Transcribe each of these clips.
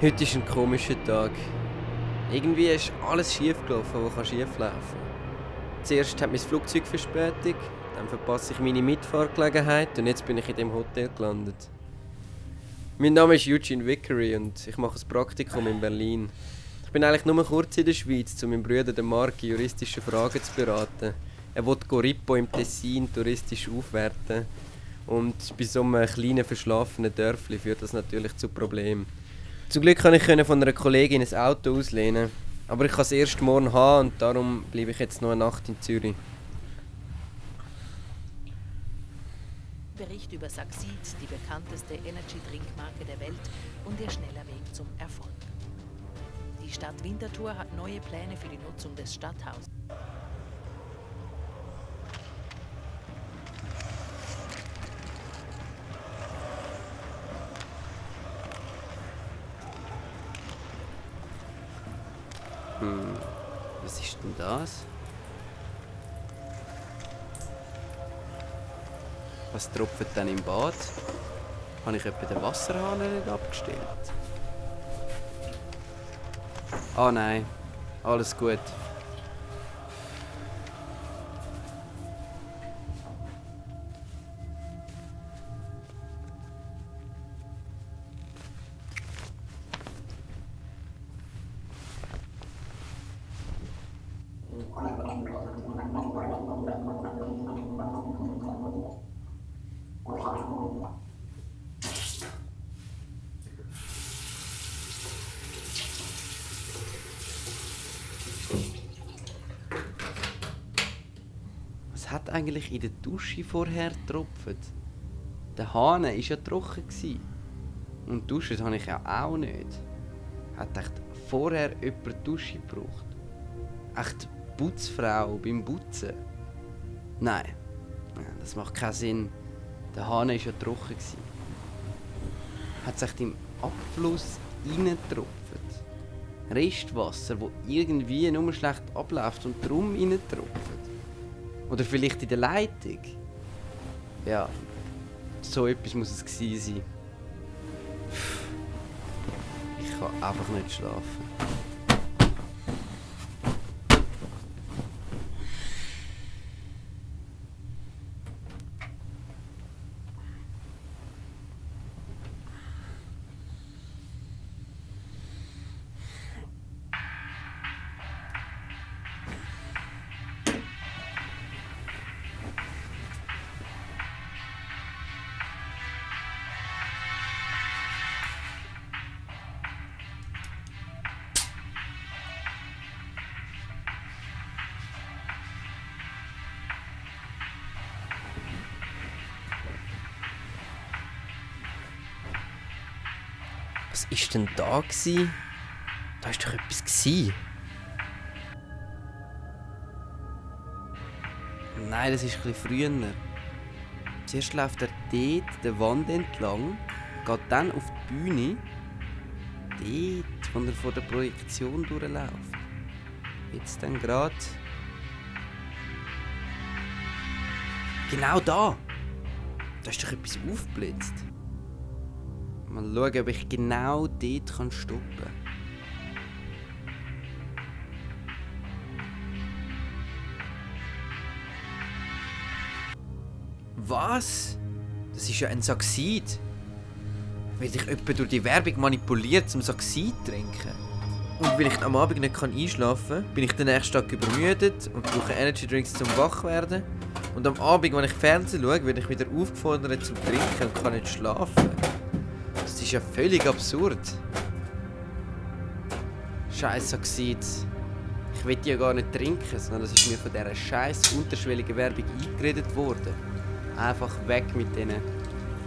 Heute ist ein komischer Tag. Irgendwie ist alles schief gelaufen, was schief laufen kann. Zuerst hat mein Flugzeug Verspätung, dann verpasse ich meine Mitfahrgelegenheit und jetzt bin ich in dem Hotel gelandet. Mein Name ist Eugene Vickery und ich mache ein Praktikum in Berlin. Ich bin eigentlich nur kurz in der Schweiz, um meinen Bruder den Marc juristische Fragen zu beraten. Er will Corippo im Tessin touristisch aufwerten. Und bei so einem kleinen verschlafenen Dörfli führt das natürlich zu Problemen. Zum Glück konnte ich von einer Kollegin ein Auto auslehnen. Aber ich kann es erst morgen haben und darum bleibe ich jetzt noch eine Nacht in Zürich. Bericht über Succeed, die bekannteste Energy-Drink-Marke der Welt und ihr schneller Weg zum Erfolg. Die Stadt Winterthur hat neue Pläne für die Nutzung des Stadthauses. Was ist denn das? Was tropft denn im Bad? Habe ich etwa den Wasserhahn nicht abgestellt? Ah nein, alles gut. Was hat eigentlich in der Dusche vorher getropft? Der Hahn war ja trocken. Und duschen habe ich ja auch nicht. Hat echt vorher jemand die Dusche gebraucht? Echt Putzfrau beim Putzen? Nein, das macht keinen Sinn. Der Hahn war ja trocken. Hat es echt im Abfluss reingetropft? Restwasser, das irgendwie nur schlecht abläuft und darum reintropft? Oder vielleicht in der Leitung? Ja, so etwas muss es gewesen sein. Ich kann einfach nicht schlafen. Was war denn da? Da war doch etwas. Nein, das ist etwas früher. Zuerst läuft er dort der Wand entlang, geht dann auf die Bühne, dort, wo er vor der Projektion durchläuft. Jetzt dann gerade. Genau da! Da ist doch etwas aufgeblitzt. Mal schauen, ob ich genau dort stoppen kann. Was? Das ist ja ein Succeed. Weil ich etwa durch die Werbung manipuliert zum Succeed trinken. Und weil ich am Abend nicht einschlafen kann, bin ich den nächsten Tag übermüdet und brauche Energy Drinks zum Wachwerden. Und am Abend, wenn ich Fernsehen schaue, werde ich wieder aufgefordert zum Trinken und kann nicht schlafen. Das ist ja völlig absurd. Scheiß Succeed. Ich will ja gar nicht trinken, sondern es ist mir von dieser scheiß unterschwelligen Werbung eingeredet worden. Einfach weg mit denen.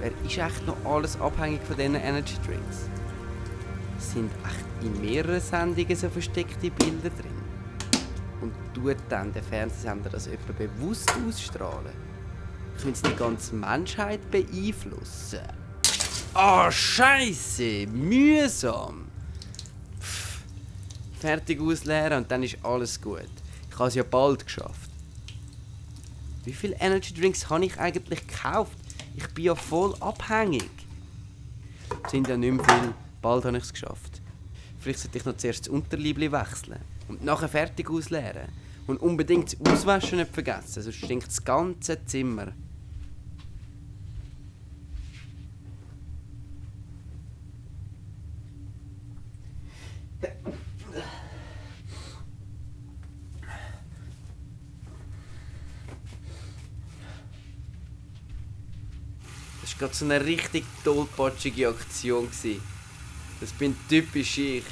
Wer ist echt noch alles abhängig von diesen Energy Drinks? Sind echt in mehreren Sendungen so versteckte Bilder drin? Und tut dann der Fernsehsender das etwa bewusst ausstrahlen? Können sie die ganze Menschheit beeinflussen? Ah, Scheiße! Mühsam! Fertig ausleeren und dann ist alles gut. Ich habe es ja bald geschafft. Wie viele Energy Drinks habe ich eigentlich gekauft? Ich bin ja voll abhängig. Es sind ja nicht mehr viel. Bald habe ich es geschafft. Vielleicht sollte ich noch zuerst das Unterliebli wechseln und nachher fertig ausleeren. Und unbedingt das Auswaschen nicht vergessen, sonst stinkt das ganze Zimmer. Das war gerade so eine richtig tollpatschige Aktion. Das bin typisch ich.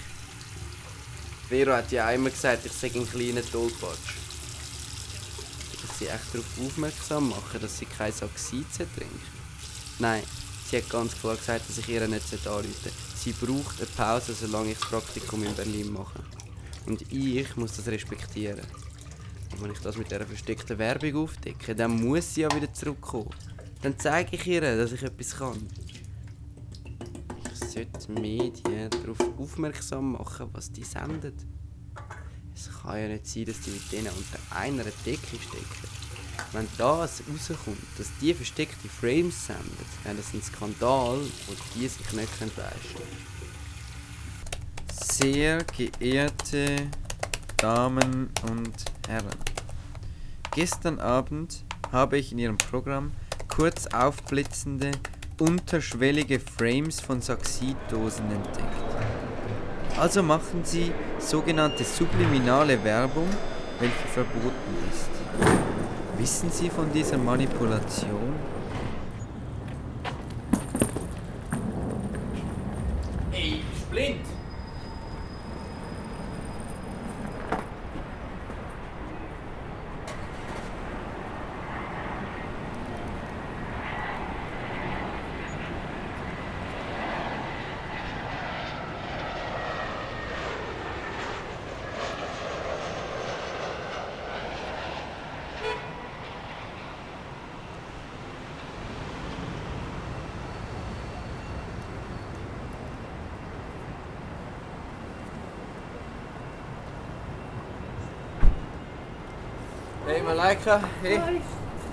Vero hat ja auch immer gesagt, ich sei ein kleiner Tollpatsch. Dass sie echt darauf aufmerksam machen, dass sie kein Saxid trinken. Nein, sie hat ganz klar gesagt, dass ich ihr nicht anrufen sollte. Sie braucht eine Pause, solange ich das Praktikum in Berlin mache. Und ich muss das respektieren. Und wenn ich das mit dieser versteckten Werbung aufdecke, dann muss sie ja wieder zurückkommen. Dann zeige ich ihr, dass ich etwas kann. Ich sollte die Medien darauf aufmerksam machen, was die senden. Es kann ja nicht sein, dass die mit denen unter einer Decke stecken. Wenn das rauskommt, dass die versteckte Frames senden, dann ist das ein Skandal, den die sich nicht leisten können. Sehr geehrte Damen und Herren, gestern Abend habe ich in Ihrem Programm kurz aufblitzende, unterschwellige Frames von Saxiddosen entdeckt. Also machen Sie sogenannte subliminale Werbung, welche verboten ist. Wissen Sie von dieser Manipulation? Ey, bist du blind? Hey Malaika, hey,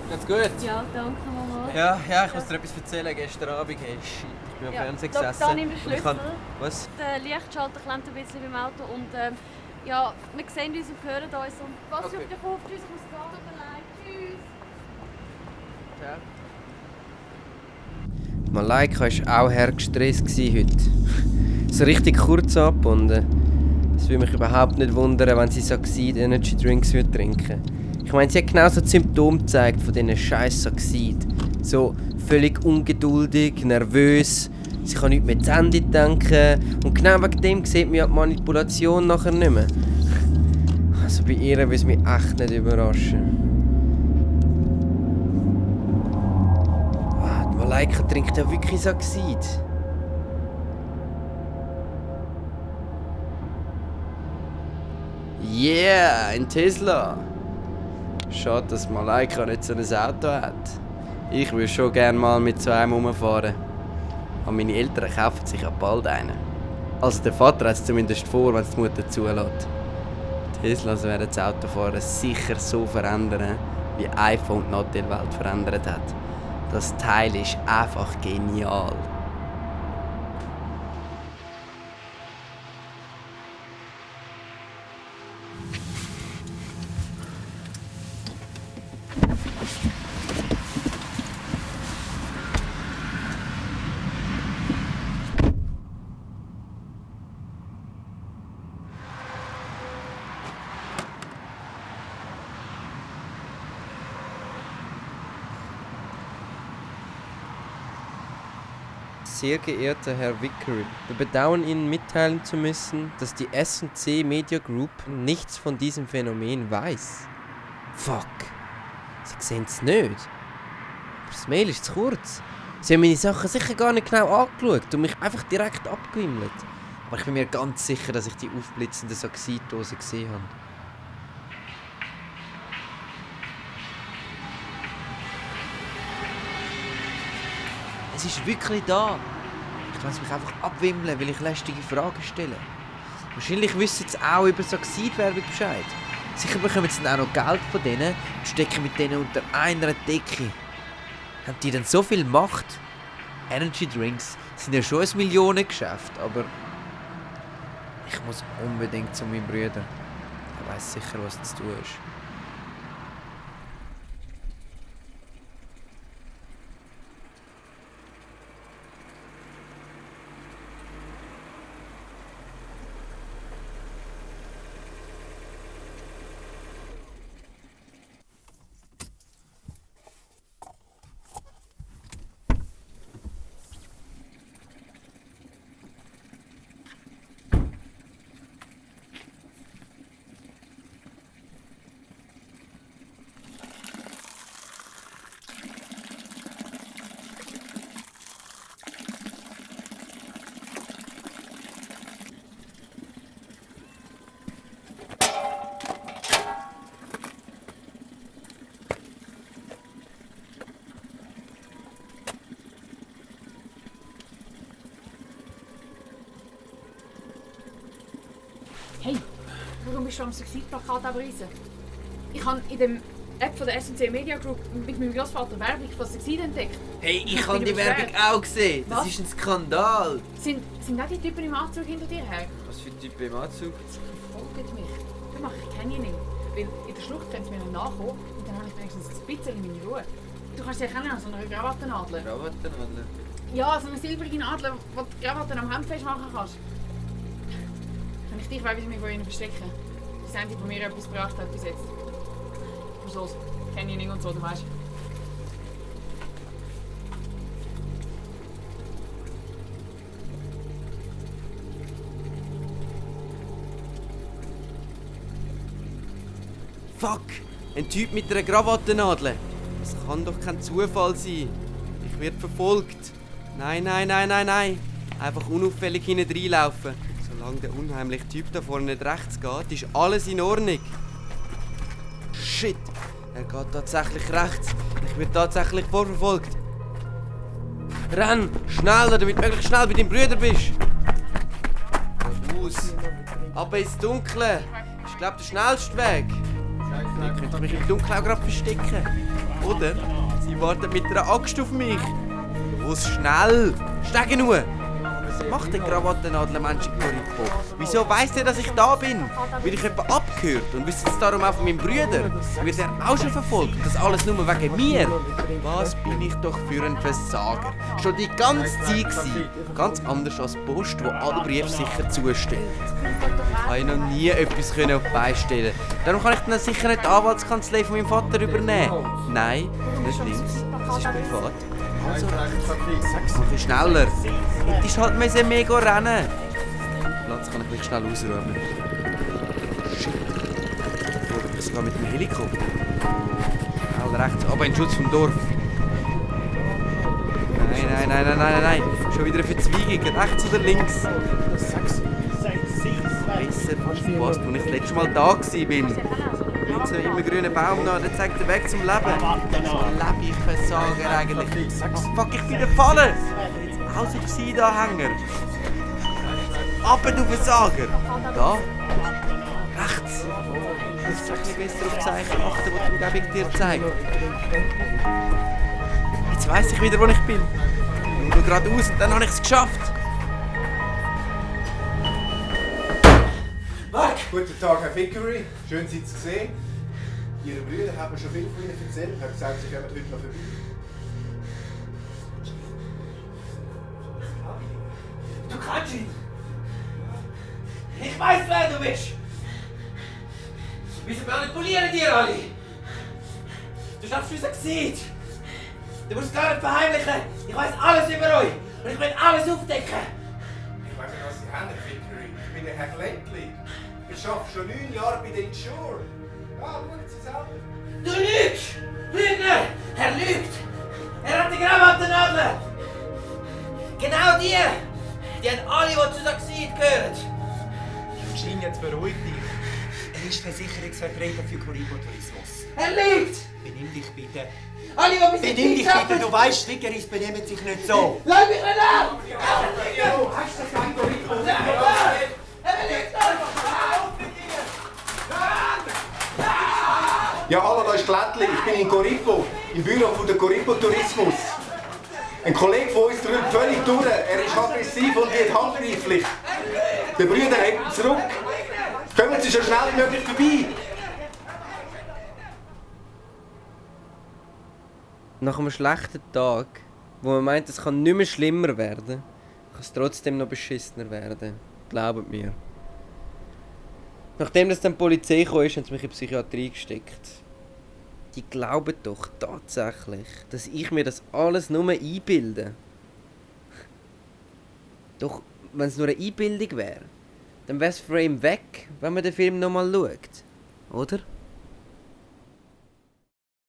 geht's gut? Ja, danke Mama. Ja, ich muss dir etwas erzählen. Gestern Abend, hey, shit, ich bin am Fernsehen gesessen. Da nimm den und ich Schlüssel. Was? Der Lichtschalter klemmt ein bisschen beim Auto und ja, wir sehen uns und hören uns und pass Okay. auf dich auf, tschüss, ich muss gehen, tschüss. Ja. Malaika war auch hergestresst heute. So richtig kurz ab und es würde mich überhaupt nicht wundern, wenn sie Saxid Energy Drinks trinken würde. Ich meine, sie hat genau so die Symptome gezeigt von diesen scheiß Saxid. So völlig ungeduldig, nervös, sie kann nicht mehr zu Ende denken und genau wegen dem sieht man ja die Manipulation nachher nicht mehr. Also bei ihr würde es mich echt nicht überraschen. Die Malaika trinkt ja wirklich Saxid. Yeah, ein Tesla. Schade, dass Malaika nicht so ein Auto hat. Ich würde schon gerne mal mit so einem rumfahren. Aber meine Eltern kaufen sich ja bald einen. Also der Vater hat es zumindest vor, wenn es die Mutter zulässt. Teslas werden das Autofahren sicher so verändern, wie iPhone die Nattelwelt verändert hat. Das Teil ist einfach genial. Sehr geehrter Herr Vickery, wir bedauern Ihnen mitteilen zu müssen, dass die S&C Media Group nichts von diesem Phänomen weiß. Fuck. Sie sehen es nicht. Das Mail ist zu kurz. Sie haben meine Sachen sicher gar nicht genau angeschaut und mich einfach direkt abgewimmelt. Aber ich bin mir ganz sicher, dass ich die aufblitzende Saxidose gesehen habe. Es ist wirklich da. Ich lasse mich einfach abwimmeln, weil ich lästige Fragen stelle. Wahrscheinlich wissen sie auch über Saxid-Werbung Bescheid. Sicher bekommen sie dann auch noch Geld von denen und stecken mit denen unter einer Decke. Haben die denn so viel Macht? Energy Drinks sind ja schon ein Millionengeschäft, aber Ich muss unbedingt zu meinem Bruder. Er weiss sicher, was zu tun ist. Hey, warum bist du am Suizidplakat abreißen? Ich habe in der App von der SNC Media Group mit meinem Großvater Werbung von Suizid entdeckt. Hey, ich habe die Werbung auch gesehen. Das Was? ist ein Skandal. Sind auch die Typen im Anzug hinter dir her? Was für ein Typ im Anzug? Sie verfolgen mich. Ich kenne ihn nicht. Weil in der Schlucht können sie mir nicht nachkommen und dann habe ich wenigstens ein bisschen meine Ruhe. Du kannst dich erkennen an so einer Krawattennadel. Krawattennadel? Ja, so eine silbrige Nadel, die die Krawatten am Hemd festmachen kannst. Wenn ich dich will, will ich mich vor ihnen verstecken. Das Einzige, was mir etwas gebracht hat bis jetzt. Verstehst du? Kenne ich nicht und so, du weißt. Fuck! Ein Typ mit einer Krawattennadel. Das kann doch kein Zufall sein. Ich werde verfolgt. Nein. Einfach unauffällig hinten reinlaufen. Solange der unheimliche Typ da vorne nicht rechts geht, ist alles in Ordnung. Shit! Er geht tatsächlich rechts. Ich werde tatsächlich vorverfolgt. Renn! Schneller, damit du möglichst schnell bei deinem Bruder bist! Aus! Aber ins Dunkle! Ich glaube, der schnellste Weg. Ich könnte mich im Dunkeln auch gerade verstecken. Oder sie wartet mit einer Axt auf mich. Los, schnell! Steige nur! Was macht der Krawattennadel-Mensch in Corripo? Wieso weiss er, dass ich da bin? Will ich jemanden abgehört und wisst es darum auch von meinem Bruder? Wird er auch schon verfolgt? Das alles nur wegen mir? Was bin ich doch für ein Versager? Schon die ganze Zeit gewesen. Ganz anders als die Post, die alle Briefe sicher zustellt. Ich konnte noch nie etwas auf die Beine stellen. Darum kann ich dann sicher nicht die Anwaltskanzlei von meinem Vater übernehmen. Nein, nicht links. Das ist privat. Also rechts. Mach ich schneller. Hättest halt mehr rennen. Platz kann ich mich schnell ausräumen. Shit. Oder sogar mit dem Helikopter. Schnell rechts, aber in Schutz vom Dorf. Nein. Schon wieder eine Verzweigung. Rechts oder links? Besser aufgepasst, als ich das letzte Mal da war. Links noch immer grünen Baum noch, der zeigt den Weg zum Leben. So lebe ich Versager eigentlich. Oh fuck, ich bin gefallen! Jetzt auch so gewesen, da Hänger. Aber du Versager! Da? Rechts! Du musst ein bisschen besser auf die Zeichen achten, die die Umgebung dir zeigt. Jetzt weiss ich wieder, wo ich bin. Nur geradeaus und dann habe ich es geschafft. Guten Tag, Herr Vickery. Schön, Sie zu sehen. Ihre Brüder haben mir schon viel von Ihnen erzählt. Ich habe gesagt, Sie kommen heute noch vorbei. Du kannst ihn! Ich weiss, wer du bist! Wieso manipulieren die alle? Du schaffst unser Gesicht! Du musst es gar nicht verheimlichen! Ich weiss alles über euch! Und ich will alles aufdecken! Ich weiß nicht, was Sie haben, Herr Vickery. Ich bin der Herr Glentley. Ich arbeite schon 9 Jahre bei den Shore. Ja, schauen Sie selber. Du lügst! Lügner! Er lügt! Er hat die Krawattennadel! Genau die! Die haben alle, die zu Suizid gehören! Schein, jetzt beruhig dich. Er ist Versicherungsvertreter für Corripo Tourismus. Er lügt! Benimm dich bitte. Alle, die bis Benimm dich bitte, du weißt, Vickeris benehmen sich nicht so. Lass mich nicht an! Hast du das Corripo? Er lügt einfach! Ja, hallo, da ist Glentley. Ich bin in Corripo, im Büro von der Corripo Tourismus. Ein Kollege von uns drückt völlig durch. Er ist aggressiv und wird handgreiflich. Der Brüder hebt ihn zurück. Kommen Sie so schnell wie möglich vorbei. Nach einem schlechten Tag, wo man meint, es kann nicht mehr schlimmer werden, kann es trotzdem noch beschissener werden. Glaubt mir. Nachdem dann die Polizei kam, haben sie mich in die Psychiatrie gesteckt. Die glauben doch tatsächlich, dass ich mir das alles nur einbilde. Doch, wenn es nur eine Einbildung wäre, dann wäre das Frame weg, wenn man den Film nochmal schaut. Oder?